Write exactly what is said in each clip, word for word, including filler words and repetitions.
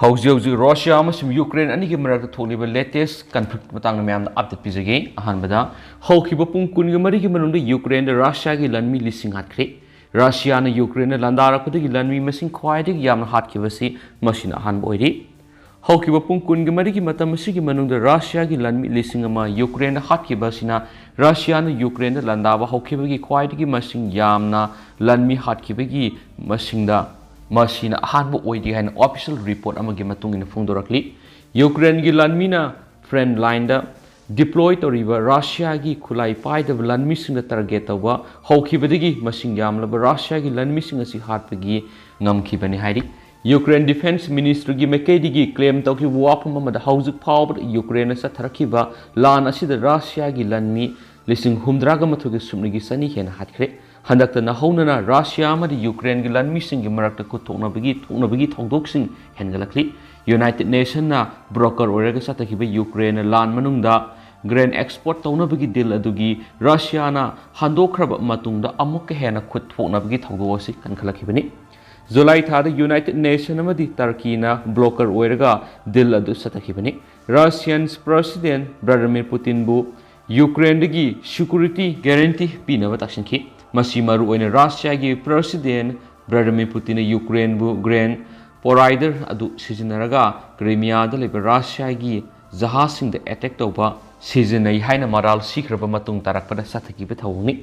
ꯍꯧꯖꯤꯛ ꯍꯧꯖꯤꯛ ꯔꯁꯤꯌꯥ ꯑꯃꯁꯨꯡ ꯌꯨꯀ꯭ꯔꯦꯟ ꯑꯅꯤꯒꯤ ꯃꯔꯛꯇ ꯊꯣꯛꯂꯤꯕ latest conflict ꯃꯇꯥꯡꯗ ꯃꯌꯥꯝꯗ update ꯄꯤꯖꯒꯦ꯫ ꯑꯍꯥꯟꯕꯗ, ꯍꯧꯈꯤꯕ ꯄꯨꯡ ꯀꯨꯟꯒ ꯃꯔꯤꯒꯤ ꯃꯅꯨꯡꯗ ꯌꯨꯀ꯭ꯔꯦꯟꯗ ꯔꯁꯤꯌꯥꯒꯤ ꯂꯥꯟꯃꯤ ꯂꯤꯁꯤꯡ ꯍꯥꯠꯈ꯭ꯔꯦ꯫ ꯔꯁꯤꯌꯥꯅ ꯌꯨꯀ꯭ꯔꯦꯟꯗ ꯂꯥꯟꯗꯥꯔꯛꯄꯗꯒꯤ ꯂꯥꯟꯃꯤ ꯃꯁꯤꯡ ꯈ꯭ꯋꯥꯏꯗꯒꯤ ꯌꯥꯝꯅ ꯍꯥꯠꯈꯤꯕꯁꯤ ꯃꯁꯤꯅ ꯑꯍꯥꯟꯕ ꯑꯣꯏꯔꯤ꯫ ꯍꯧꯈꯤꯕ ꯄꯨꯡ ꯀꯨꯟꯒ ꯃꯔꯤꯒꯤ ꯃꯇꯝ ꯑꯁꯤꯒꯤ ꯃꯅꯨꯡꯗ ꯔꯁꯤꯌꯥꯒꯤ ꯂꯥꯟꯃꯤ ꯂꯤꯁꯤꯡ ꯑꯃ ꯌꯨꯀ꯭ꯔꯦꯟꯗ ꯍꯥꯠꯈꯤꯕ ꯑꯁꯤꯅ ꯔꯁꯤꯌꯥꯅ ꯌꯨꯀ꯭ꯔꯦꯟꯗ ꯂꯥꯟꯗꯥꯕ ꯍꯧꯈꯤꯕꯒꯤ ꯈ꯭ꯋꯥꯏꯗꯒꯤ ꯃꯁꯤꯡ ꯌꯥꯝꯅ ꯂꯥꯟꯃꯤ ꯍꯥꯠꯈꯤꯕꯒꯤ ꯃꯁꯤꯡꯗ ꯃꯁꯤꯅ ꯑꯍꯥꯟꯕ ꯑꯣꯏꯔꯤ ꯍꯥꯏꯅ official report ꯑꯃꯒꯤ ꯃꯇꯨꯡ ꯏꯟꯅ ꯐꯣꯡꯗꯣꯔꯛꯂꯤ꯫ ꯌꯨꯀ꯭ꯔꯦꯟꯒꯤ ꯂꯥꯟꯃꯤꯅ front lineꯗ deploy ꯇꯧꯔꯤꯕ ꯔꯁꯤꯌꯥꯒꯤ ꯈꯨꯠꯂꯥꯏ ꯄꯥꯏꯗꯕ ꯂꯥꯟꯃꯤꯁꯤꯡꯗ target ꯇꯧꯕ ꯍꯧꯈꯤꯕꯗꯒꯤ ꯃꯁꯤꯡ ꯌꯥꯝꯂꯕ ꯔꯁꯤꯌꯥꯒꯤ ꯂꯥꯟꯃꯤꯁꯤꯡ ꯑꯁꯤ ꯍꯥꯠꯄꯒꯤ ꯉꯝꯈꯤꯕꯅꯤ ꯍꯥꯏꯔꯤ꯫ ꯌꯨꯀ꯭ꯔꯦꯟ Defence Ministryꯒꯤ ꯃꯥꯏꯀꯩꯗꯒꯤ claim ꯇꯧꯈꯤꯕ ꯋꯥꯐꯝ ꯑꯃꯗ ꯍꯧꯖꯤꯛ ꯐꯥꯎꯕꯗ ꯌꯨꯀ꯭ꯔꯦꯟꯅ ꯆꯠꯊꯔꯛꯈꯤꯕ ꯂꯥꯟ ꯑꯁꯤꯗ ꯔꯁꯤꯌꯥꯒꯤ ꯂꯥꯟꯃꯤ ꯂꯤꯁꯤꯡ ꯍꯨꯝꯗ꯭ꯔꯥꯒ ꯃꯥꯊꯣꯏꯒ ꯁꯨꯞꯅꯒꯤ ꯆꯅꯤ ꯍꯦꯟꯅ ꯍꯥꯠꯈ꯭ꯔꯦ꯫ ꯍꯟꯗꯛꯇ ꯅꯧꯍꯧꯅꯅ ꯔꯁꯤꯌꯥ ꯑꯃꯗꯤ ꯌꯨꯀ꯭ꯔꯦꯟꯒꯤ ꯂꯥꯟꯃꯤꯁꯤꯡꯒꯤ ꯃꯔꯛꯇ ꯈꯨꯠ ꯊꯣꯛꯅꯕꯒꯤ ꯊꯣꯛꯅꯕꯒꯤ ꯊꯧꯗꯣꯛꯁꯤꯡ ꯍꯦꯟꯒꯠꯂꯛꯂꯤ꯫ United Nationꯅ broker ꯑꯣꯏꯔꯒ ꯆꯠꯊꯈꯤꯕ ꯌꯨꯀ꯭ꯔꯦꯟꯅ ꯂꯥꯟ ꯃꯅꯨꯡꯗ grain export ꯇꯧꯅꯕꯒꯤ deal ꯑꯗꯨꯒꯤ ꯔꯁꯤꯌꯥꯅ ꯍꯟꯗꯣꯛꯈ꯭ꯔꯕ ꯃꯇꯨꯡꯗ ꯑꯃꯨꯛꯀ ꯍꯦꯟꯅ ꯈꯨꯠ ꯊꯣꯛꯅꯕꯒꯤ ꯊꯧꯗꯣꯛ ꯑꯁꯤ ꯀꯟꯈꯠꯂꯛꯈꯤꯕꯅꯤ꯫ ꯖꯨꯂꯥꯏ ꯊꯥꯗ United Nation ꯑꯃꯗꯤ ꯇꯔꯀꯤꯅ broker ꯑꯣꯏꯔꯒ deal ꯑꯗꯨ ꯆꯠꯊꯈꯤꯕꯅꯤ꯫ Russian President Vladimir Putinꯕꯨ ꯌꯨꯀ꯭ꯔꯦꯟꯗꯒꯤ security guarantee ꯄꯤꯅꯕ ꯇꯥꯛꯁꯤꯟꯈꯤ꯫ ꯃꯁꯤ ꯃꯔꯨꯑꯣꯏꯅ ꯔꯁꯤꯌꯥꯒꯤ President Vladimir Putinꯅ ꯌꯨꯀ꯭ꯔꯦꯟꯕꯨ grain provider ꯑꯗꯨ ꯁꯤꯖꯤꯟꯅꯔꯒ ꯀ꯭ꯔꯤꯃꯤꯌꯥꯗ ꯂꯩꯕ ꯔꯁꯤꯌꯥꯒꯤ ꯖꯍꯥꯖꯁꯤꯡꯗ attack ꯇꯧꯕ ꯁꯤꯖꯤꯟꯅꯩ ꯍꯥꯏꯅ ꯃꯔꯥꯜ ꯁꯤꯈ꯭ꯔꯕ ꯃꯇꯨꯡ ꯇꯥꯔꯛꯄꯗ ꯆꯠꯊꯈꯤꯕ ꯊꯧꯑꯣꯡꯅꯤ꯫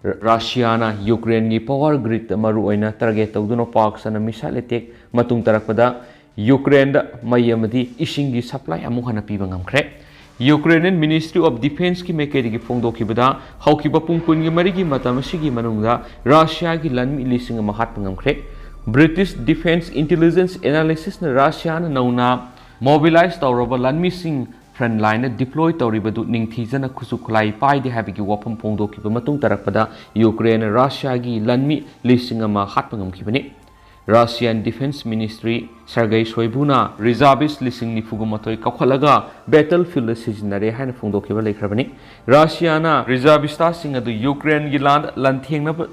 ꯔ-, ꯔꯁꯤꯌꯥꯅ ꯌꯨꯀ꯭ꯔꯦꯟꯒꯤ power gridꯇ ꯃꯔꯨꯑꯣꯏꯅ target ꯇꯧꯗꯨꯅ ꯄꯥꯛ ꯁꯟꯅ missile attack ꯃꯇꯨꯡ ꯇꯥꯔꯛꯄꯗ ꯌꯨꯀ꯭ꯔꯦꯟꯗ ꯃꯩ ꯑꯃꯗꯤ ꯏꯁꯤꯡꯒꯤ supply ꯑꯃꯨꯛ ꯍꯟꯅ ꯄꯤꯕ ꯉꯝꯈ꯭ꯔꯦ꯫ Ukrainian Ministry of Defenceꯀꯤ ꯃꯥꯏꯀꯩꯗꯒꯤ ꯐꯣꯡꯗꯣꯛꯈꯤꯕꯗ, ꯍꯧꯈꯤꯕ ꯄꯨꯡ ꯀꯨꯟꯒ ꯃꯔꯤꯒꯤ ꯃꯇꯝ ꯑꯁꯤꯒꯤ ꯃꯅꯨꯡꯗ ꯔꯁꯤꯌꯥꯒꯤ ꯂꯥꯟꯃꯤ ꯂꯤꯁꯤꯡ ꯑꯃ ꯍꯥꯠꯄ ꯉꯝꯈ꯭ꯔꯦ꯫ British Defence Intelligence Analystꯅ ꯔꯁꯤꯌꯥꯅ ꯅꯧꯅ mobilize ꯇꯧꯔꯕ ꯂꯥꯟꯃꯤꯁꯤꯡ front lineꯗ deploy ꯇꯧꯔꯤꯕꯗꯨ ꯅꯤꯡꯊꯤꯖꯅ ꯈꯨꯠꯁꯨ ꯈꯨꯠꯂꯥꯏ ꯄꯥꯏꯗꯦ ꯍꯥꯏꯕꯒꯤ ꯋꯥꯐꯝ ꯐꯣꯡꯗꯣꯛꯈꯤꯕ ꯃꯇꯨꯡ ꯇꯥꯔꯛꯄꯗ, ꯌꯨꯀ꯭ꯔꯦꯟꯅ ꯔꯁꯤꯌꯥꯒꯤ ꯂꯥꯟꯃꯤ ꯂꯤꯁꯤꯡ ꯑꯃ ꯍꯥꯠꯄ ꯉꯝꯈꯤꯕꯅꯤ꯫ Russian Defence Ministry Sergei Shoiguꯅ reservist ꯂꯤꯁꯤꯡ ꯅꯤꯐꯨꯒ ꯃꯥꯊꯣꯏ ꯀꯧꯈꯠꯂꯒ battlefieldꯗ ꯁꯤꯖꯤꯟꯅꯔꯦ ꯍꯥꯏꯅ ꯐꯣꯡꯗꯣꯛꯈꯤꯕ ꯂꯩꯈ꯭ꯔꯕꯅꯤ꯫ ꯔꯁꯤꯌꯥꯅ reservistꯁꯤꯡ ꯑꯗꯨ ꯌꯨꯀ꯭ꯔꯦꯟꯒꯤ ꯂꯥꯟꯗ ꯂꯥꯟꯊꯦꯡꯅꯕ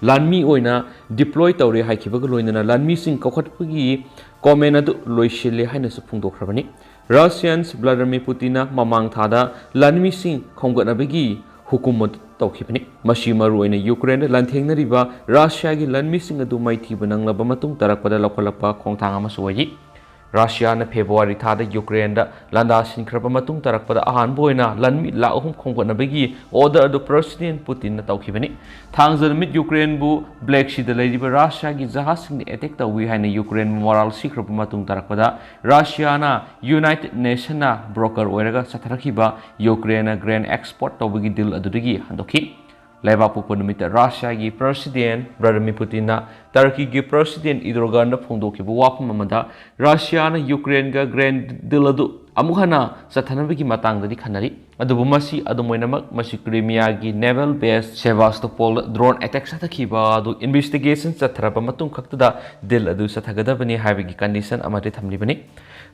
ꯂꯥꯟꯃꯤ ꯑꯣꯏꯅ ꯗꯤꯄ꯭ꯂꯣꯏ ꯇꯧꯔꯦ ꯍꯥꯏꯈꯤꯕꯒ ꯂꯣꯏꯅꯅ ꯂꯥꯟꯃꯤꯁꯤꯡ ꯀꯧꯈꯠꯄꯒꯤ ꯀꯣꯃꯦꯟ ꯑꯗꯨ ꯂꯣꯏꯁꯤꯜꯂꯦ ꯍꯥꯏꯅꯁꯨ ꯐꯣꯡꯗꯣꯛꯈ꯭ꯔꯕꯅꯤ꯫ ꯔꯁꯤꯌꯥꯟꯁ ꯚ꯭ꯂꯥꯗꯤꯃꯤꯔ ꯄꯨꯇꯤꯟꯅ ꯃꯃꯥꯡ ꯊꯥꯗ ꯂꯥꯟꯃꯤꯁꯤꯡ ꯈꯣꯝꯒꯠꯅꯕꯒꯤ ꯍꯨꯀꯨꯝ ꯑꯗꯨ ꯇꯧꯈꯤꯕꯅꯤ꯫ ꯃꯁꯤ ꯃꯔꯨꯑꯣꯏꯅ ꯌꯨꯀ꯭ꯔꯦꯟꯗ ꯂꯥꯟꯊꯦꯡꯅꯔꯤꯕ ꯔꯁꯤꯌꯥꯒꯤ ꯂꯥꯟꯃꯤꯁꯤꯡ ꯑꯗꯨ ꯃꯥꯏꯊꯤꯕ ꯅꯪꯂꯕ ꯃꯇꯨꯡ ꯇꯥꯔꯛꯄꯗ ꯂꯧꯈꯠꯂꯛꯄ ꯈꯣꯡꯊꯥꯡ ꯑꯃꯁꯨ ꯑꯣꯏꯔꯤ꯫ ꯔꯁꯤꯌꯥꯅ ꯐꯦꯕ꯭ꯔꯨꯋꯥꯔꯤ ꯊꯥꯗ ꯌꯨꯀ꯭ꯔꯦꯟꯗ ꯂꯥꯟꯗꯥꯁꯤꯟꯈ꯭ꯔꯕ ꯃꯇꯨꯡ ꯇꯥꯔꯛꯄꯗ ꯑꯍꯥꯟꯕ ꯑꯣꯏꯅ ꯂꯥꯟꯃꯤ ꯂꯥꯈ ꯑꯍꯨꯝ ꯈꯣꯝꯒꯠꯅꯕꯒꯤ ꯑꯣꯔꯗꯔ ꯑꯗꯨ ꯄ꯭ꯔꯁꯤꯗꯦꯟ ꯄꯨꯇꯤꯟꯅ ꯇꯧꯈꯤꯕꯅꯤ꯫ ꯊꯥꯡꯖ ꯅꯨꯃꯤꯠ ꯌꯨꯀ꯭ꯔꯦꯟꯕꯨ ꯕ꯭ꯂꯦꯛ ꯁꯤꯗ ꯂꯩꯔꯤꯕ ꯔꯁꯤꯌꯥꯒꯤ ꯖꯍꯥꯖꯁꯤꯡꯅ ꯑꯦꯇꯦꯛ ꯇꯧꯏ ꯍꯥꯏꯅ ꯌꯨꯀ꯭ꯔꯦꯟꯕꯨ ꯃꯣꯔꯥꯜ ꯁꯤꯈ꯭ꯔꯕ ꯃꯇꯨꯡ ꯇꯥꯔꯛꯄꯗ ꯔꯁꯤꯌꯥꯅ ꯌꯨꯅꯥꯏꯇꯦꯗ ꯅꯦꯁꯟꯅ ꯕ꯭ꯔꯣꯀꯔ ꯑꯣꯏꯔꯒ ꯆꯠꯊꯔꯛꯈꯤꯕ ꯌꯨꯀ꯭ꯔꯦꯟꯅ ꯒ꯭ꯔꯦꯟ ꯑꯦꯛꯁꯄꯣꯔꯠ ꯇꯧꯕꯒꯤ ꯗꯤꯜ ꯑꯗꯨꯗꯒꯤ ꯍꯟꯗꯣꯛꯈꯤ꯫ ꯂꯩꯕꯥꯛꯄꯣꯛꯄ ꯅꯨꯃꯤꯠꯇ ꯔꯁꯤꯌꯥꯒꯤ ꯄ꯭ꯔꯁꯤꯗꯦꯟ ꯚ꯭ꯂꯥꯗꯤꯃꯤꯔ ꯄꯨꯇꯤꯟꯅ ꯇꯔꯀꯤꯒꯤ ꯄ꯭ꯔꯁꯤꯗꯦꯟ ꯏꯔꯗꯣꯒꯥꯟꯗ ꯐꯣꯡꯗꯣꯛꯈꯤꯕ ꯋꯥꯐꯝ ꯑꯃꯗ ꯔꯁꯤꯌꯥꯅ ꯌꯨꯀ꯭ꯔꯦꯟꯒ ꯒ꯭ꯔꯦꯟ ꯗꯤꯜ ꯑꯗꯨ ꯑꯃꯨꯛ ꯍꯟꯅ ꯆꯠꯊꯅꯕꯒꯤ ꯃꯇꯥꯡꯗꯗꯤ ꯈꯟꯅꯔꯤ꯫ ꯑꯗꯨꯕꯨ ꯃꯁꯤ ꯑꯗꯨꯝ ꯑꯣꯏꯅꯃꯛ ꯃꯁꯤ ꯀ꯭ꯔꯤꯃꯤꯌꯥꯒꯤ ꯅꯦꯚꯦꯜ ꯕꯦꯁ ꯁꯦꯚꯥꯁꯇꯣꯄꯣꯜꯗ ꯗ꯭ꯔꯣꯟ ꯑꯦꯇꯦꯛ ꯆꯠꯊꯈꯤꯕ ꯑꯗꯨ ꯏꯟꯚꯦꯁꯇꯤꯒꯦꯁꯟ ꯆꯠꯊꯔꯕ ꯃꯇꯨꯡ ꯈꯛꯇꯗ ꯗꯤꯜ ꯑꯗꯨ ꯆꯠꯊꯒꯗꯕꯅꯤ ꯍꯥꯏꯕꯒꯤ ꯀꯟꯗꯤꯁꯟ ꯑꯃꯗꯤ ꯊꯝꯂꯤꯕꯅꯤ꯫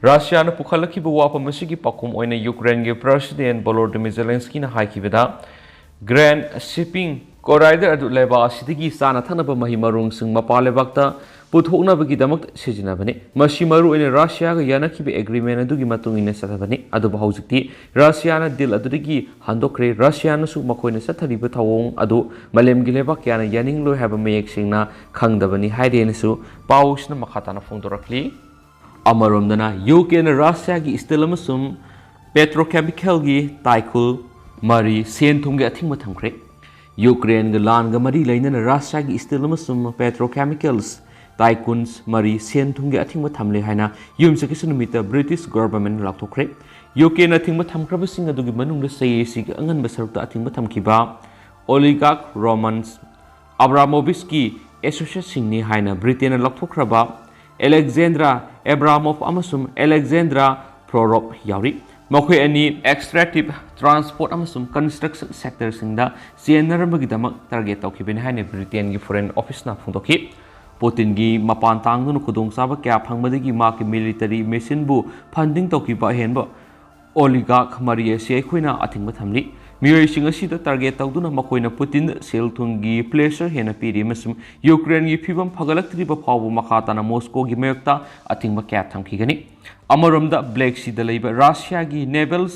ꯔꯁꯤꯌꯥꯅ ꯄꯨꯈꯠꯂꯛꯈꯤꯕ ꯋꯥꯐꯝ ꯑꯁꯤꯒꯤ ꯄꯥꯎꯈꯨꯝ ꯑꯣꯏꯅ ꯌꯨꯀ꯭ꯔꯦꯟꯒꯤ ꯄ꯭ꯔꯁꯤꯗꯦꯟ ꯚꯣꯂꯣꯗꯤꯃꯤꯔ ꯖꯦꯂꯦꯟꯁꯀꯤꯅ ꯍꯥꯏꯈꯤꯕꯗ, ꯒ꯭ꯔꯦꯟ ꯁꯤꯄꯤꯡ ꯀꯣꯔꯥꯏꯗꯔ ꯑꯗꯨ ꯂꯩꯕꯥꯛ ꯑꯁꯤꯗꯒꯤ ꯆꯥꯅ ꯊꯛꯅꯕ ꯃꯍꯩ ꯃꯔꯣꯡꯁꯤꯡ ꯃꯄꯥꯟ ꯂꯩꯕꯥꯛꯇ ꯄꯨꯊꯣꯛꯅꯕꯒꯤꯗꯃꯛ ꯁꯤꯖꯤꯟꯅꯕꯅꯤ꯫ ꯃꯁꯤ ꯃꯔꯨꯑꯣꯏꯅ ꯔꯁꯤꯌꯥꯒ ꯌꯥꯅꯈꯤꯕ ꯑꯦꯒ꯭ꯔꯤꯃꯦꯟ ꯑꯗꯨꯒꯤ ꯃꯇꯨꯡ ꯏꯟꯅ ꯆꯠꯊꯕꯅꯤ꯫ ꯑꯗꯨꯕꯨ ꯍꯧꯖꯤꯛꯇꯤ ꯔꯁꯤꯌꯥꯅ ꯗꯤꯜ ꯑꯗꯨꯗꯒꯤ ꯍꯟꯗꯣꯛꯈ꯭ꯔꯦ꯫ ꯔꯁꯤꯌꯥꯅꯁꯨ ꯃꯈꯣꯏꯅ ꯆꯠꯊꯔꯤꯕ ꯊꯧꯑꯣꯡ ꯑꯗꯨ ꯃꯥꯂꯦꯝꯒꯤ ꯂꯩꯕꯥꯛ ꯀꯌꯥꯅ ꯌꯥꯅꯤꯡꯂꯣꯏ ꯍꯥꯏꯕ ꯃꯌꯦꯛ ꯁꯦꯡꯅ ꯈꯪꯗꯕꯅꯤ ꯍꯥꯏꯔꯦꯅꯁꯨ ꯄꯥꯎꯁꯤꯅ ꯃꯈꯥ ꯇꯥꯅ ꯐꯣꯡꯗꯣꯔꯛꯂꯤ꯫ ꯑꯃꯔꯣꯝꯗꯅ ꯌꯨꯀ꯭ꯔꯦꯟꯅ ꯔꯁꯤꯌꯥꯒꯤ ꯏꯁꯇꯤꯜ ꯑꯃꯁꯨꯡ ꯄꯦꯇ꯭ꯔꯣꯀꯦꯃꯤꯀꯦꯜꯒꯤ ꯇꯥꯏꯀꯨꯟ ꯃꯔꯤ ꯁꯦꯟ ꯊꯨꯝꯒꯤ ꯑꯊꯤꯡꯕ ꯊꯝꯈ꯭ꯔꯦ꯫ ꯌꯨꯀ꯭ꯔꯦꯟꯒ ꯂꯥꯟꯒ ꯃꯔꯤ ꯂꯩꯅꯅ ꯔꯁꯤꯌꯥꯒꯤ ꯏꯁꯇꯤꯜ ꯑꯃꯁꯨꯡ ꯄꯦꯇ꯭ꯔꯣꯀꯦꯃꯤꯀꯦꯜꯁ ꯇꯥꯏꯀꯨꯟ ꯃꯔꯤ ꯁꯦꯟ ꯊꯨꯝꯒꯤ ꯑꯊꯤꯡꯕ ꯊꯝꯂꯦ ꯍꯥꯏꯅ ꯌꯨꯝꯁꯀꯩꯁ ꯅꯨꯃꯤꯠꯇ ꯕ꯭ꯔꯤꯇꯤꯁ ꯒꯣꯚꯔꯟꯃꯦꯟꯠꯅ ꯂꯥꯎꯊꯣꯛꯈ꯭ꯔꯦ꯫ ꯌꯨꯀ꯭ꯔꯦꯟꯅ ꯑꯊꯤꯡꯕ ꯊꯝꯈ꯭ꯔꯕꯁꯤꯡ ꯑꯗꯨꯒꯤ ꯃꯅꯨꯡꯗ ꯆꯌꯣꯜ ꯑꯁꯤꯒꯤ ꯑꯉꯟꯕ ꯁꯔꯨꯛꯇ ꯑꯊꯤꯡꯕ ꯊꯝꯈꯤꯕ ꯑꯣꯂꯤꯒꯥꯔꯛ ꯔꯣꯃꯥꯟ ꯑꯕ꯭ꯔꯥꯃꯣꯚꯤꯆꯀꯤ ꯑꯦꯁꯣꯁꯤꯌꯦꯠꯁꯤꯡꯅꯤ ꯍꯥꯏꯅ ꯕ꯭ꯔꯤꯇꯦꯟꯅ ꯂꯧꯊꯣꯛꯈ꯭ꯔꯕ ꯑꯂꯦꯛꯖꯦꯟꯗ꯭ꯔꯥ ꯑꯦꯕ꯭ꯔꯥꯃꯣꯚ ꯑꯃꯁꯨꯡ ꯑꯂꯦꯛꯖꯦꯟꯗ꯭ꯔꯥ ꯐ꯭ꯔꯣꯔꯣꯚ ꯌꯥꯎꯔꯤ꯫ ꯃꯈꯣꯏ ꯑꯅꯤ ꯑꯦꯛꯁꯇ꯭ꯔꯦꯛꯇꯤꯚ ꯇ꯭ꯔꯥꯟꯁꯄꯣꯔꯠ ꯑꯃꯁꯨꯡ ꯀꯟꯁꯇ꯭ꯔꯛꯁꯟ ꯁꯦꯛꯇꯔꯁꯤꯡꯗ ꯆꯦꯟꯅꯔꯝꯕꯒꯤꯗꯃꯛ ꯇꯥꯔꯒꯦꯠ ꯇꯧꯈꯤꯕꯅꯤ ꯍꯥꯏꯅ ꯕ꯭ꯔꯤꯇꯦꯟꯒꯤ ꯐꯣꯔꯦꯟ ꯑꯣꯐꯤꯁꯅ ꯐꯣꯡꯗꯣꯛꯈꯤ꯫ ꯄꯨꯇꯤꯟꯒꯤ ꯃꯄꯥꯟ ꯇꯥꯡꯗꯨꯅ ꯈꯨꯗꯣꯡꯆꯥꯕ ꯀꯌꯥ ꯐꯪꯕꯗꯒꯤ ꯃꯍꯥꯛꯀꯤ ꯃꯤꯂꯤꯇꯔꯤ ꯃꯤꯁꯟꯕꯨ ꯐꯟꯗꯤꯡ ꯇꯧꯈꯤꯕ ꯑꯍꯦꯟꯕ ꯑꯣꯂꯤꯒꯥꯔꯛ ꯃꯔꯤ ꯑꯁꯤ ꯑꯩꯈꯣꯏꯅ ꯑꯊꯤꯡꯕ ꯊꯝꯂꯤ꯫ ꯃꯤꯑꯣꯏꯁꯤꯡ ꯑꯁꯤꯗ target ꯇꯧꯗꯨꯅ ꯃꯈꯣꯏꯅ ꯄꯨꯇꯤꯟꯗ ꯁꯦꯜ ꯊꯨꯝꯒꯤ pressure ꯍꯦꯟꯅ ꯄꯤꯔꯤ ꯑꯃꯁꯨꯡ ꯌꯨꯀ꯭ꯔꯦꯟꯒꯤ ꯐꯤꯕꯝ ꯐꯒꯠꯂꯛꯇ꯭ꯔꯤꯕ ꯐꯥꯎꯕ ꯃꯈꯥ ꯇꯥꯅ ꯃꯣꯁꯀꯣꯒꯤ ꯃꯥꯌꯣꯛꯇ ꯑꯊꯤꯡꯕ ꯀꯌꯥ ꯊꯝꯈꯤꯒꯅꯤ꯫ ꯑꯃꯔꯣꯝꯗ, Black Seaꯗ ꯂꯩꯕ ꯔꯁꯤꯌꯥꯒꯤ naval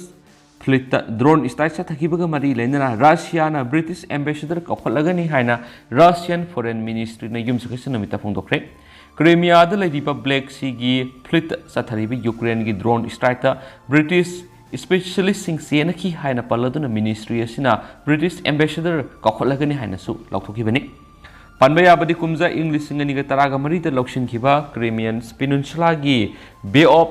fleetꯇ drone strike ꯆꯠꯊꯈꯤꯕꯒ ꯃꯔꯤ ꯂꯩꯅꯅ ꯔꯁꯤꯌꯥꯅ British ambassador ꯀꯧꯈꯠꯂꯒꯅꯤ ꯍꯥꯏꯅ Russian Foreign Ministryꯅ ꯌꯨꯝꯁꯀꯩꯁ ꯅꯨꯃꯤꯠꯇ ꯐꯣꯡꯗꯣꯛꯈ꯭ꯔꯦ꯫ ꯀ꯭ꯔꯤꯃꯤꯌꯥꯗ ꯂꯩꯔꯤꯕ Black Seaꯒꯤ fleetꯇ ꯆꯠꯊꯔꯤꯕ ꯌꯨꯀ꯭ꯔꯦꯟꯒꯤ drone strikeꯇ British specialistꯁꯤꯡ ꯆꯦꯟꯅꯈꯤ ꯍꯥꯏꯅ ꯄꯜꯂꯗꯨꯅ ministry ꯑꯁꯤꯅ British ambassador ꯀꯧꯈꯠꯂꯒꯅꯤ ꯍꯥꯏꯅꯁꯨ ꯂꯥꯎꯊꯣꯛꯈꯤꯕꯅꯤ꯫ ꯄꯟꯕ ꯌꯥꯕꯗꯤ, ꯀꯨꯝꯖꯥ ꯏꯪ ꯂꯤꯁꯤꯡ ꯑꯅꯤꯒ ꯇꯔꯥꯒ ꯃꯔꯤꯗ ꯂꯧꯁꯤꯟꯈꯤꯕ Crimean Peninsulaꯒꯤ Bay of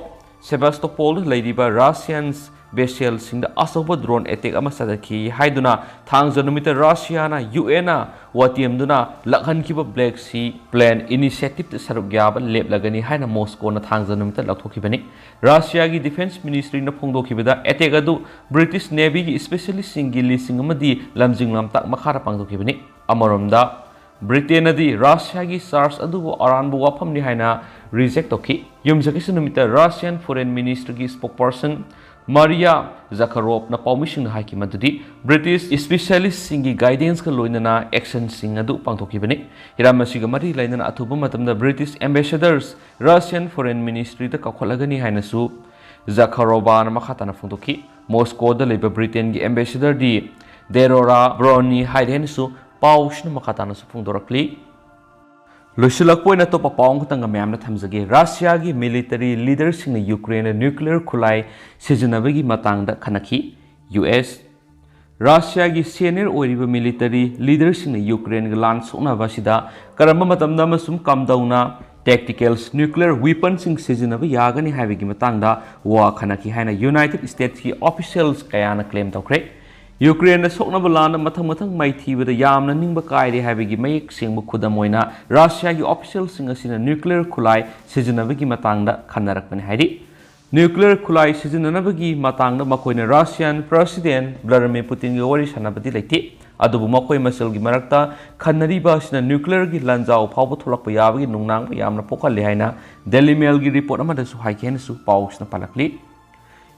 Sevastopolꯗ ꯂꯩꯔꯤꯕ Russian vesselꯁꯤꯡꯗ ꯑꯆꯧꯕ drone attack ꯑꯃ ꯆꯠꯊꯈꯤ ꯍꯥꯏꯗꯨꯅ ꯊꯥꯡꯖ ꯅꯨꯃꯤꯠꯇ ꯔꯁꯤꯌꯥꯅ UNꯅ ꯋꯥꯇꯦꯝꯗꯨꯅ ꯂꯥꯛꯍꯟꯈꯤꯕ Black Sea Plain Initiativeꯇ ꯁꯔꯨꯛ ꯌꯥꯕ ꯂꯦꯞꯂꯒꯅꯤ ꯍꯥꯏꯅ ꯃꯣꯁꯀꯣꯅ ꯊꯥꯡꯖ ꯅꯨꯃꯤꯠꯇ ꯂꯥꯎꯊꯣꯛꯈꯤꯕꯅꯤ꯫ ꯔꯁꯤꯌꯥꯒꯤ Defence Ministryꯅ ꯐꯣꯡꯗꯣꯛꯈꯤꯕꯗ, attack ꯑꯗꯨ British Navyꯒꯤ specialistꯁꯤꯡꯒꯤ ꯂꯤꯁꯤꯡ ꯑꯃꯗꯤ ꯂꯝꯖꯤꯡ ꯂꯝꯇꯥꯛ ꯃꯈꯥꯗ ꯄꯥꯡꯊꯣꯛꯈꯤꯕꯅꯤ꯫ ꯑꯃꯔꯣꯝꯗ, ꯕ꯭ꯔꯤꯇꯦꯟꯅꯗꯤ ꯔꯁꯤꯌꯥꯒꯤ charge ꯑꯗꯨꯕꯨ ꯑꯔꯥꯟꯕ ꯋꯥꯐꯝꯅꯤ ꯍꯥꯏꯅ reject ꯇꯧꯈꯤ꯫ ꯌꯨꯝꯁꯀꯩꯁ ꯅꯨꯃꯤꯠꯇ Russian Foreign Ministryꯒꯤ spokesperson Maria Zakharovna ꯄꯥꯎꯃꯤꯁꯤꯡꯗ ꯍꯥꯏꯈꯤ ꯃꯗꯨꯗꯤ British specialistꯁꯤꯡꯒꯤ guidanceꯀ ꯂꯣꯏꯅꯅ actionꯁꯤꯡ ꯑꯗꯨ ꯄꯥꯡꯊꯣꯛꯈꯤꯕꯅꯤ꯫ ꯍꯤꯔꯝ ꯑꯁꯤꯒ ꯃꯔꯤ ꯂꯩꯅꯅ ꯑꯊꯨꯕ ꯃꯇꯝꯗ British ambassadors Russian Foreign Ministryꯗ ꯀꯧꯈꯠꯂꯒꯅꯤ ꯍꯥꯏꯅꯁꯨ Zakharovnaꯅ ꯃꯈꯥ ꯇꯥꯅ ꯐꯣꯡꯗꯣꯛꯈꯤ꯫ ꯃꯣꯁꯀꯣꯗ ꯂꯩꯕ ꯕ꯭ꯔꯤꯇꯦꯟꯒꯤ ambassadorꯗꯤ Deborah Browne ꯍꯥꯏꯔꯦ ꯍꯥꯏꯅꯁꯨ ꯄꯥꯎꯁꯤꯅ ꯃꯈꯥ ꯇꯥꯅꯁꯨ ꯐꯣꯡꯗꯣꯔꯛꯂꯤ꯫ ꯂꯣꯏꯁꯤꯜꯂꯛꯄ ꯑꯣꯏꯅ ꯑꯇꯣꯞꯄ ꯄꯥꯎ ꯑꯃꯈꯛꯇꯪꯒ ꯃꯌꯥꯝꯅ ꯊꯝꯖꯒꯦ꯫ ꯔꯁꯤꯌꯥꯒꯤ military leaderꯁꯤꯡꯅ ꯌꯨꯀ꯭ꯔꯦꯟꯗ nuclear ꯈꯨꯠꯂꯥꯏ ꯁꯤꯖꯤꯟꯅꯕꯒꯤ ꯃꯇꯥꯡꯗ ꯈꯟꯅꯈꯤ꯫ ꯌꯨ ꯑꯦꯁ ꯔꯁꯤꯌꯥꯒꯤ senior ꯑꯣꯏꯔꯤꯕ military leaderꯁꯤꯡꯅ ꯌꯨꯀ꯭ꯔꯦꯟꯒ ꯂꯥꯟ ꯁꯣꯛꯅꯕ ꯑꯁꯤꯗ ꯀꯔꯝꯕ ꯃꯇꯝꯗ ꯑꯃꯁꯨꯡ ꯀꯝꯗꯧꯅ tacticals nuclear weaponꯁꯤꯡ ꯁꯤꯖꯤꯟꯅꯕ ꯌꯥꯒꯅꯤ ꯍꯥꯏꯕꯒꯤ ꯃꯇꯥꯡꯗ ꯋꯥ ꯈꯟꯅꯈꯤ ꯍꯥꯏꯅ United Statesꯀꯤ officials ꯀꯌꯥꯅ claim ꯇꯧꯈ꯭ꯔꯦ꯫ ꯌꯨꯀ꯭ꯔꯦꯟꯗ ꯁꯣꯛꯅꯕ ꯂꯥꯟꯗ ꯃꯊꯪ ꯃꯊꯪ ꯃꯥꯏꯊꯤꯕꯗ ꯌꯥꯝꯅ ꯅꯤꯡꯕ ꯀꯥꯏꯔꯦ ꯍꯥꯏꯕꯒꯤ ꯃꯌꯦꯛ ꯁꯦꯡꯕ ꯈꯨꯗꯝ ꯑꯣꯏꯅ ꯔꯁꯤꯌꯥꯒꯤ officialꯁꯤꯡ ꯑꯁꯤꯅ nuclear ꯈꯨꯠꯂꯥꯏ ꯁꯤꯖꯤꯟꯅꯕꯒꯤ ꯃꯇꯥꯡꯗ ꯈꯟꯅꯔꯛꯄꯅꯤ ꯍꯥꯏꯔꯤ꯫ Nuclear ꯈꯨꯠꯂꯥꯏ ꯁꯤꯖꯤꯟꯅꯅꯕꯒꯤ ꯃꯇꯥꯡꯗ ꯃꯈꯣꯏꯅ Russian President Vladimir Putinꯒ ꯋꯥꯔꯤ ꯁꯥꯟꯅꯕꯗꯤ ꯂꯩꯇꯦ, ꯑꯗꯨꯕꯨ ꯃꯈꯣꯏ ꯃꯁꯦꯜꯒꯤ ꯃꯔꯛꯇ ꯈꯟꯅꯔꯤꯕ ꯑꯁꯤꯅ nuclearꯒꯤ ꯂꯥꯟꯖꯥꯎ ꯐꯥꯎꯕ ꯊꯣꯛꯂꯛꯄ ꯌꯥꯕꯒꯤ ꯅꯨꯡꯅꯥꯡꯕ ꯌꯥꯝꯅ ꯄꯣꯛꯍꯜꯂꯤ ꯍꯥꯏꯅ Daily Mailꯒꯤ report ꯑꯃꯗꯁꯨ ꯍꯥꯏꯈꯤ ꯍꯥꯏꯅꯁꯨ ꯄꯥꯎꯁꯤꯅ ꯄꯥꯜꯂꯛꯂꯤ꯫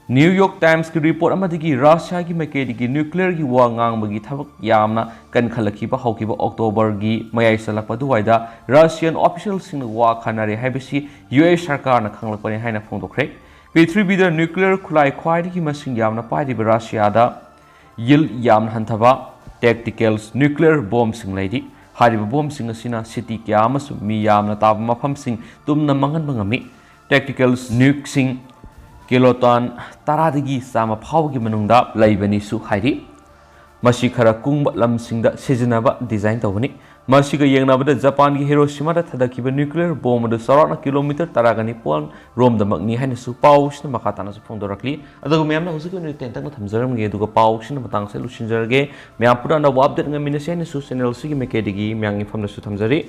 ꯅ꯭ꯌꯨ ꯌꯣꯔꯛ ꯇꯥꯏꯝꯁꯀꯤ ꯔꯤꯄꯣꯔꯠ ꯑꯃꯗꯒꯤ ꯔꯁꯤꯌꯥꯒꯤ ꯃꯥꯏꯀꯩꯗꯒꯤ ꯅ꯭ꯌꯨꯀ꯭ꯂꯤꯌꯔꯒꯤ ꯋꯥ ꯉꯥꯡꯕꯒꯤ ꯊꯕꯛ ꯌꯥꯝꯅ ꯀꯟꯈꯠꯂꯛꯈꯤꯕ ꯍꯧꯈꯤꯕ ꯑꯣꯛꯇꯣꯕꯔꯒꯤ ꯃꯌꯥꯏ ꯆꯜꯂꯛꯄ ꯑꯗꯨꯋꯥꯏꯗ ꯔꯁꯤꯌꯥꯟ ꯑꯣꯐꯤꯁꯤꯌꯦꯜꯁꯤꯡꯅ ꯋꯥ ꯈꯟꯅꯔꯦ ꯍꯥꯏꯕꯁꯤ ꯌꯨ ꯑꯦꯁ ꯁꯔꯀꯥꯔꯅ ꯈꯪꯂꯛꯄꯅꯤ ꯍꯥꯏꯅ ꯐꯣꯡꯗꯣꯛꯈ꯭ꯔꯦ꯫ ꯄ꯭ꯔꯤꯊꯤꯕꯤꯗ ꯅ꯭ꯌꯨꯀ꯭ꯂꯤꯌꯔ ꯈꯨꯠꯂꯥꯏ ꯈ꯭ꯋꯥꯏꯗꯒꯤ ꯃꯁꯤꯡ ꯌꯥꯝꯅ ꯄꯥꯏꯔꯤꯕ ꯔꯁꯤꯌꯥꯗ ꯌꯤꯜ ꯌꯥꯝꯅ ꯍꯟꯊꯕ, ꯇꯦꯛꯇꯤꯀꯦꯜꯁ ꯅ꯭ꯌꯨꯀ꯭ꯂꯤꯌꯔ ꯕꯣꯝꯁꯤꯡ ꯂꯩꯔꯤ꯫ ꯍꯥꯏꯔꯤꯕ ꯕꯣꯝꯁꯤꯡ ꯑꯁꯤꯅ ꯁꯤꯇꯤ ꯀꯌꯥ ꯑꯃꯁꯨꯡ ꯃꯤ ꯌꯥꯝꯅ ꯇꯥꯕ ꯃꯐꯝꯁꯤꯡ ꯇꯨꯝꯅ ꯃꯥꯡꯍꯟꯕ ꯉꯝꯃꯤ꯫ ꯇꯦꯛꯇꯤꯀꯦꯜꯁ ꯅ꯭ꯌꯨꯛꯁꯤꯡ ꯀꯤꯂꯣꯇꯣꯟ ꯇꯔꯥꯗꯒꯤ ꯆꯥꯝꯃ ꯐꯥꯎꯕꯒꯤ ꯃꯅꯨꯡꯗ ꯂꯩꯕꯅꯤꯁꯨ ꯍꯥꯏꯔꯤ꯫ ꯃꯁꯤ ꯈꯔ ꯀꯨꯡꯕ ꯂꯝꯁꯤꯡꯗ ꯁꯤꯖꯤꯟꯅꯕ ꯗꯤꯖꯥꯏꯟ ꯇꯧꯕꯅꯤ꯫ ꯃꯁꯤꯒ ꯌꯦꯡꯅꯕꯗ ꯖꯄꯥꯟꯒꯤ ꯍꯤꯔꯣꯁꯤꯃꯥꯗ ꯊꯥꯗꯈꯤꯕ ꯅ꯭ꯌꯨꯀ꯭ꯂꯤꯌꯔ ꯕꯣꯝ ꯑꯗꯨ ꯆꯥꯎꯔꯥꯛꯅ ꯀꯤꯂꯣꯃꯤꯇꯔ ꯇꯔꯥꯒ ꯅꯤꯄꯥꯟ ꯔꯣꯝꯗꯃꯛꯅꯤ ꯍꯥꯏꯅꯁꯨ ꯄꯥꯎꯁꯤꯅ ꯃꯈꯥ ꯇꯥꯅꯁꯨ ꯐꯣꯡꯗꯣꯔꯛꯂꯤ꯫ ꯑꯗꯨꯒ ꯃꯌꯥꯝꯅ ꯍꯧꯖꯤꯛꯀꯤ ꯑꯣꯏꯅ ꯇꯦꯟꯇꯛꯅ ꯊꯝꯖꯔꯝꯒꯦ, ꯑꯗꯨꯒ ꯄꯥꯎꯁꯤꯅ ꯃꯇꯥꯡꯁꯦ ꯂꯣꯏꯁꯤꯟꯖꯔꯒꯦ꯫ ꯃꯌꯥꯝ ꯄꯨꯝꯅ ꯑꯅꯧꯕ ꯑꯞꯗꯦꯠ ꯉꯝꯃꯤꯟꯅꯁꯤ ꯍꯥꯏꯅꯁꯨ ꯆꯦꯅꯦꯜꯁꯤꯒꯤ ꯃꯥꯏꯀꯩꯗꯒꯤ ꯃꯌꯥꯝꯒꯤ ꯃꯐꯝꯗꯁꯨ ꯊꯝꯖꯔꯤ꯫